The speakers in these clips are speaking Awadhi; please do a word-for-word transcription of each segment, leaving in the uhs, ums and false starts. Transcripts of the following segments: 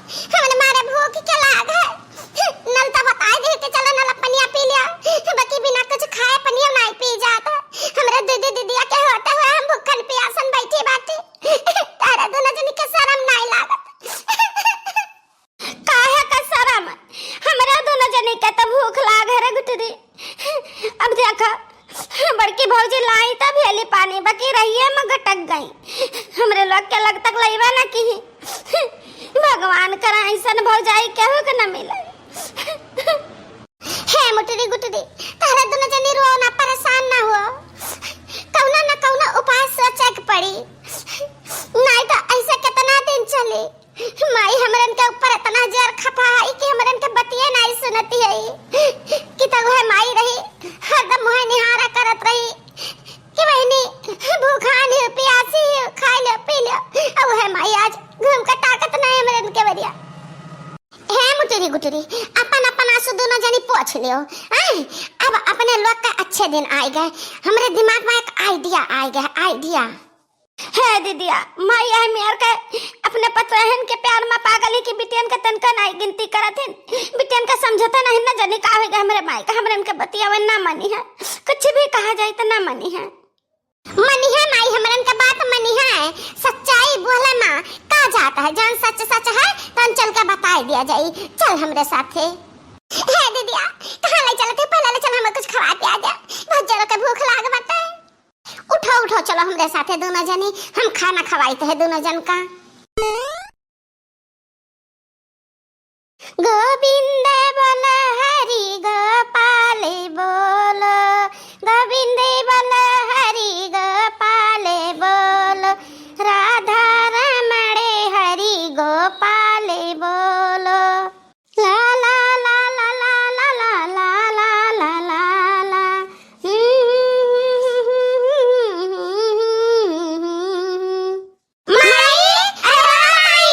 हमरे मारे भूख के लाग है। नल तो बताए दे के चलो, नल पनिया पी लिया, बाकी बिना कुछ खाए पनिया नाई पी जात है। हमरे दीदी, दीदिया के होते हुए हम भूखन पियासन बैठी बाटी। तारा दोनों जनी के शरम नाई लागत? काहे का शरम? हमरा दोनों जनी के तो भूख लाग है रे गुटरी। अब देखा, बड़की भौजी लाई तब हेली पानी, बाकी रहिए में गटक गई। हमरे लोग के लग तक लइबा ना की। भगवान करा ऐसन भौजाई केहू के ना मिले। हे मुटरी गुटरी, तहरा दोनों जनी रो ना, परेशान ना हो, कौनो ना कौनो उपाय सोचे के पड़ी, नाई तो ऐसे कितना दिन चली। माई हमरन के ऊपर इतना जोर खपा है कि हमरन के बतिये नाई सुनती है। कि तब वह माई रही, हरदम मुँह निहारा करत रही कि बहिनी, भूखान है, प्यासी है, खाई लो, पी लो। अब वह माई आज घूम के ताकत नाई हमरन के बरिया। हे मुटरी गुटरी, अपन अपन आंसू दोनों जनी पोंछ लियो। हैं? अब अपने लोग के अच्छे दिन आए गए। हमरे दिमाग में एक idea आए गए, idea। हे दीदिया, माई है मेर के अपने पतोहन के प्यार में पागल ही कि बिटियन के तनका नाई गिनती करत हिन। बिटियन का समझता नहीं ना, जनी का होइगा हमरे माई का, हमरे इनके बतियावे ना मनी है। कुछ भी कहा जाए तो ना मनी है। मनी है माई, हमरन के बात मनी है। सच्चाई बोले माँ, का जात है, जौन सच सच है, तौन चल के बताए दिया जाई। चल हमरे साथे। हे दीदिया, कहाँ ले चलत है? पहले ले चल, हमें कुछ खवा पिया दे, बहुत जोरों के भूख लाग बाटे। उठो, उठो, चलो हमरे साथे दोनों जनी, हम खाना खवाइत है दोनों जन का। गोविंद बोल हरि गोपाल बोल, गोविंद बोल हरि गोपाल बोल, राधा रमण हरि गोपाल बोल। ला, ला, ला। माई, अरे माई।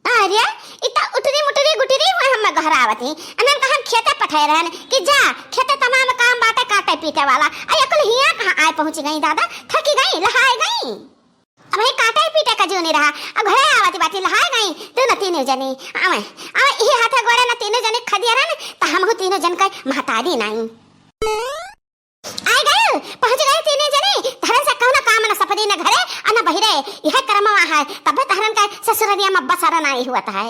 अरे, इ त उटरी मुटरी गुटरी हुए हम घर आवत ही। अनन का हम खेते पठाए रहन कि जा, खेते तमाम काम बाटे काटे पीटे वाला। अरे, अकुल हियाँ कहाँ आए पहुँच गई दादा, थकी गई, लहाए गई। अब ही काटे पीटे का जीव नहीं रहा। अब घरे आवत बाटी लहाए गई, तू न तीनों जनी। आवे, आवे, इहे हाथे गोड़े न तीनों जनी खदिया रहन, त हमहू तीनों जन का महतारी नाई। आए गए, पहुँच गए तीनों जनी, धरन से कहूँ ना काम ना सपदी ना घरे, आ ना बहिरे, यह करमवा है, तबे तहरन का ससुररिया में बसरन आई हुआ है।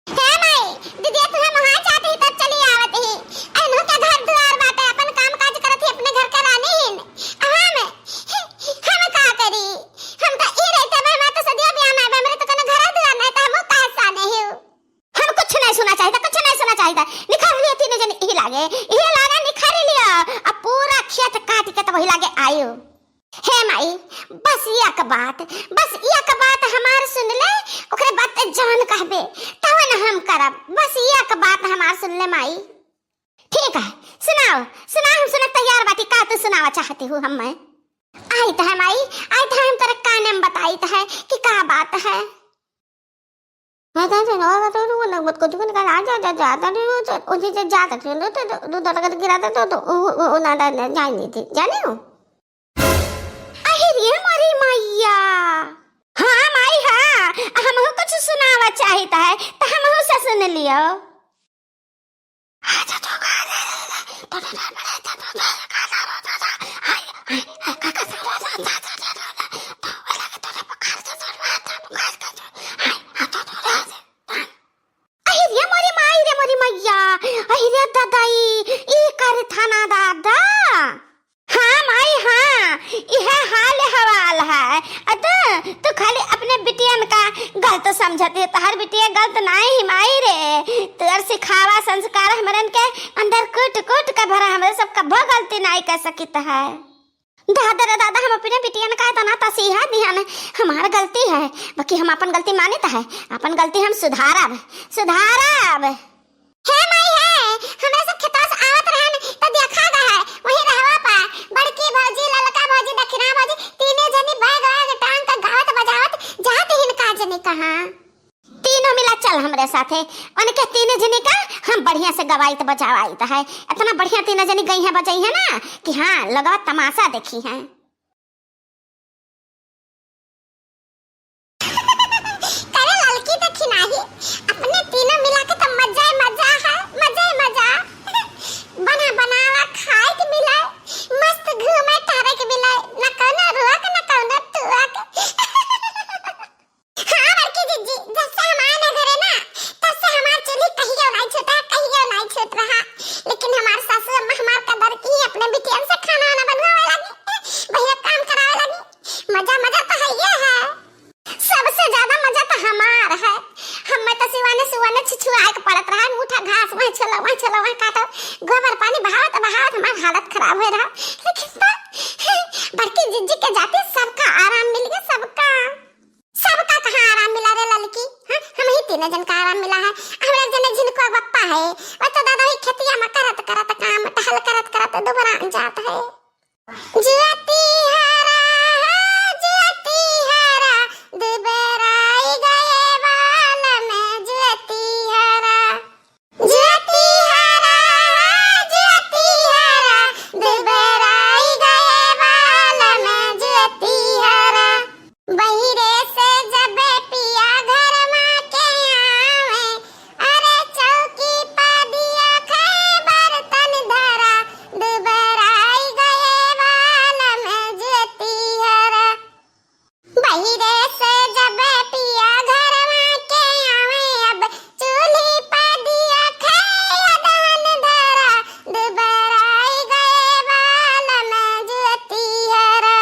हे माई, दीदी तुहे वहाँ जात ही तब चली आवत ही, अनु के घर दुआर बाटे, अपन काम काज करत ही, अपने घर के रानी हिन। हम, हम का करी, हम तो ई रहते भाई, मैं तो सदिया बियाह ना, हमरे तो कने घर दुआर नहीं, तो हम का साने ही। हम कुछ नहीं सुना चाहिए, कुछ नहीं सुना चाहिए। निखार लियो तीनों जन इही लागे, इही लागे निखार लियो। अब पूरा खेत काट के तो वही लागे आयो। हे माई, बस एक बात, बस एक बात हमार सुन ले, ओकरे बाद ते जवन कहबे, तवन हम करब। बस एक बात हमार सुन ले माई। ठीक है, सुनाओ, सुनाओ, हम सुनक तैयार बाटी, का तू सुनावा चाहती हूँ हम मैं? आई तो है माई, आई तो है, हम तेरे काने में बताई तो है कि का बात है। जाने हो? अहिरे मोरी मैया। हाँ माई, हाँ, हमहू कुछ सुनावा चाहित है, त हमहू से सुन लियो। अहि रे मोरी माई रे मोरी मैया, अहि रे दादा, ई, ई करे था ना दादा। हाँ माई हाँ, इहे हाल हवाल है। अ तू, तू खाली अपने बिटियन का गलत समझत है, तहर बिटिया गलत नाई ही माई रे। तोर सिखावा संस्कार हमरन के अंदर कूट कूट के भरा, हमरे सब कभो गलती नाई कर सकित है। दादा रे दादा, हम अपने बिटियन का इतना तसीहा दिहन, हमार गलती है, बाकी हम अपन गलती मानित है, अपन गलती हम सुधारब, सुधारब। हे माई हे, हमरे सब खेतवा से आवत रहन, त देखा गा है, वही रहवा पा, बड़की भौजी, ललका भौजी, दक्षिणा भौजी, तीने जनी बैग वैग टांग के गावत बजावत जात हिन का जनी कहाँ। तीनों मिला चल हमरे साथे। उनके तीनों जने का हम बढ़िया से गवाइत बजावाइत है। इतना बढ़िया तीनों जने गई हैं बजाई है ना कि हाँ, लोगवा तमाशा देखी हैं। करे ललकी देखी नाही, आए के पड़त रहा, उठा घास वहाँ छोला, वहाँ छोला, वहाँ काटो, गोबर पानी बहावत बहावत हमार हालत खराब हो रहा। लेकिन बा, बड़की जिज्जी के जाते सबका आराम मिल गया, सबका। सबका कहाँ आराम मिला रे ललकी? हाँ, हम ही तीनों जन का आराम मिला है। हमरा जने झिनको बप्पा है, वो तो दादा ही खेतिया में करत करत काम, टहल करत करत दुबरा जात है। जुअती हरा, जुअती हरा, दुबराई गए बाल में जुअती हरा। जुअती हरा, जुअती हरा, दुबराई गए बाल में जुअती हरा। बहिरे से जब पिया घरवा के आवे, अरे चौकी पा दिया खाए बर्तन धरा, दुबराई गए बाल में जुअती हरा। बहिरे से जब पिया घरवा के आवे, अब चूल्ही पा दिया खाए अदहन धरा, दुबराई गए बाल में जुअती हरा।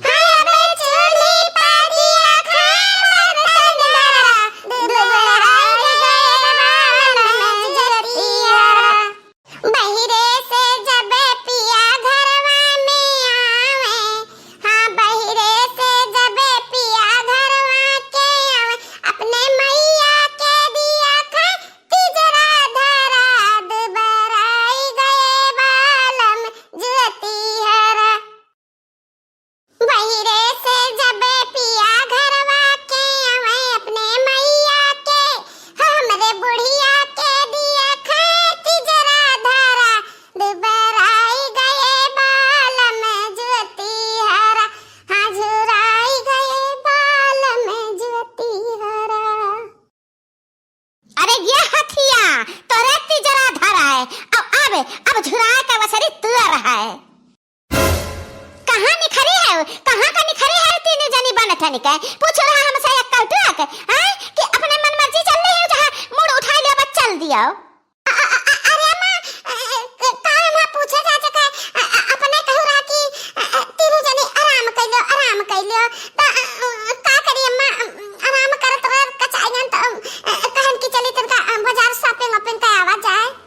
हाँ, अब चूल्ही पा दिया खाए बर्तन धरा, दुबराई गए बाल में जुअती हरा। बहिरे से जब पिया घरवा में आवे, हाँ, बहिरे से जब पिया घरवा के आवे, अपने मैया के दिया खाए तिजरा धरा, दुबराई गए बाल में जुअती हरा। बहिरे से जब पिया घरवा के आवे, अपने मैया के, हमरे बुढ़िया के दिया खाए तिजरा धरा, दुबराई गए बाल में जुअती हरा, हाँ, झुराई गए बाल में जुअती हरा। अरे ये हथिया, तोरे तिजरा धरा है। अब, अब, अब झुराए का वसरी तुअर है। कहाँ निखरी है? कहाँ का निखरी है? तीन जनी बन ठन के पूछ रहा हमसे एक कौटुआ के, हैं? कि अपने मन मर्जी चल रही है, जहाँ मूड उठाई लिया, बस चल दिया। अ-, अ-, अ-, अरे अम्मा, अ, अ, का अम्मा पूछे जाचे का, अ, अ, अपने कहू रहा कि, अ, अ, तीनों जनी आराम कइलो, आराम कइलो। त, अ, अ, का करी अम्मा, अ, आराम करत रह कचाइयन त, अ, अ, कहन कि चली तनका, अ, बाजार shopping वॉपिंग कै आवा जाए।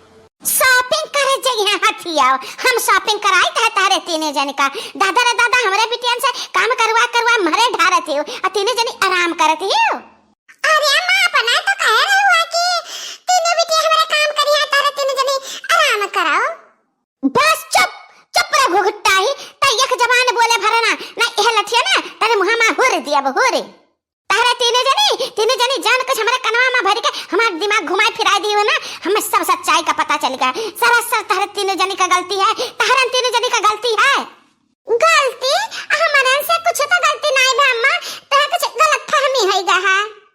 Shopping करे जइहे हथिया, हम shopping कराई त है तहरे तीनों जनी का। दादा रे दादा, हमरे बिटियन से काम करवा करवा मरे ढारत हियो, आ तीनों जनी आराम करत हियो। अरे अम्मा, अपना तो कहे रहे हुआ कि तीनों बिटिया हमारे काम करिया, तारे तीनों जनी आराम करो। बस चुप, चुप रह घुघुट्टा ही, त एक जबान बोले भरना, ना यह लठिया ना, तने मुँह मा हुर दिया, अब हुर। तारे तीनों जनी, तीनों जनी जान कुछ हमारे कनवा मा भर के हमार दिमाग घुमाए फिराए दी हो ना, हमें सब सच्चाई का पता चल गया। सरासर तारे तीनों जनी का गलती है, तारन तीनों जनी का गलती है। गलती? हमरन से कुछ तो गलती नाई बा अम्मा, तोहे कुछ गलत फहमी होई गा है।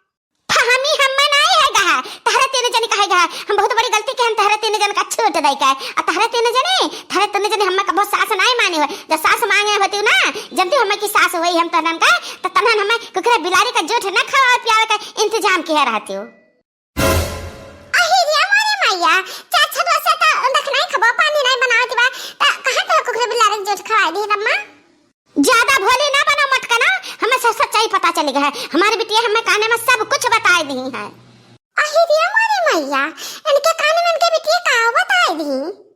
फहमी हम्मे नाई है गा है, तहरे तीन जनी का है गा है। हम बहुत बड़ी गलती के हम तहरे तीन जन का छूट दई के। आ तहरे तीन जनी, तहरे तीन जनी हम्मे कबो सास नाई मानी हो। जब सास मांगे होती ना, जनती हम्मे की सास होई हम तनन का, त तनन हम्मे कुकरे बिलारी का जूठ न खवावे पियावे का इंतजाम किहे रहती हो। अहि रे मोरे मैया, चार छुआ से त दखनाई खबो, पानी नाई बनावत बा, त कहाँ त कुकरे बिलारे के जोठ खवाई दी अम्मा? ज्यादा भोली ना बनो, मटकनो, हमें सब सच्चाई पता चली गई है। हमारी बिटिया हमें काने में सब कुछ बताई दी है। अहि रे मोरे मैया, इनके काने में इनके बिटिया का बताई दी?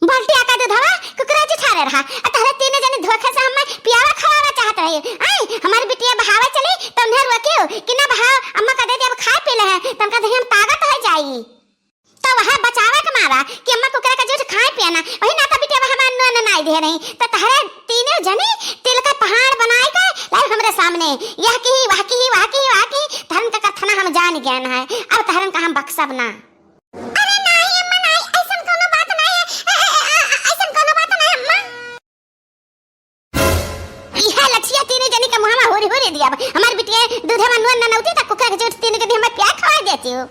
बाल्टी आका दूधवा कुकरा जी ठारे रहा। आ तहरे तीन जनी धोखे से हमें पियावा खवावा चाहत रही। आई, हमारी बिटिया बहावे चली, तो उन्हें रोकियो कि ना बहाव, अम्मा का दे दे, अब खाए पी ले हैं, तनका दही हम ताकत हो जाई। तो वह बचावे के मारा कि अम्मा कुकरा का जूठ खाए पियाना, वही ना तो बिटिया हमार नून नाई दे रही। तो तहरे तीनों जनी तिल का पहाड़ बनाए के लाओ हमरे सामने, यह की, वह की, वह की, वह की, तहरन का कथना हम जान गए ना है, अब तहरन का हम बख्शब ना। अरे नाई अम्मा नाई, ऐसन कोनो बात नाई है। अ, अ, अ, अ, ऐसन कोनो बात नाई अम्मा। इहे लठिया तीनों जनी के मुँह में होरी होरी दिया। हमार बिटिया दूधे में नून न नौती त कुकर के जूठ तीनों जनी हमें प्यार खवा देती हो।